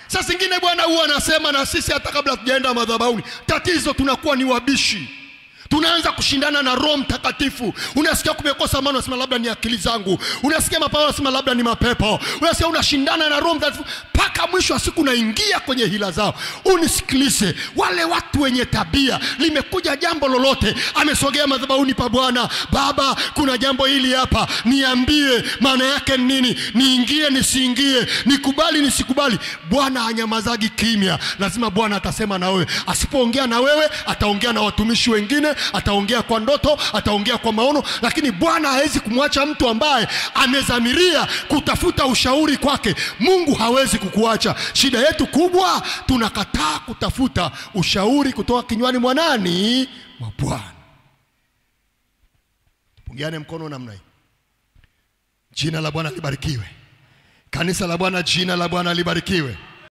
Saa zingine Bwana huwa anasema na sisi hata kabla tujaenda madhabahuni. Tatizo tunakuwa ni wabishi. Tunaanza kushindana na Roho Mtakatifu. Unasikia kumekosa maana, unasema labda ni akili zangu. Unasikia mapepo, unasema labda ni mapepo. Unasikia unashindana na Roho Mtakatifu mpaka mwisho wa siku unaingia kwenye hila zao. Unisikilize, wale watu wenye tabia, limekuja jambo lolote, amesogea madhabahuni pa Bwana, Baba, kuna jambo hili hapa, niambie maana yake nini, niingie nisiingie, nikubali nisikubali. Bwana hanyamazagi kimya. Lazima Bwana atasema na wewe. Asipoongea na wewe, ataongea na watumishi wengine, ataongea kwa ndoto, ataongea kwa maono. Lakini Bwana hawezi kumwacha mtu ambaye amezamiria kutafuta ushauri kwake. Mungu hawezi kukuacha. Shida yetu kubwa, tunakataa kutafuta ushauri kutoka kinywani mwa nani? Mwa Bwana. Tupungiane mkono namna hii. Jina la Bwana libarikiwe. Kanisa la Bwana, jina la Bwana libarikiwe.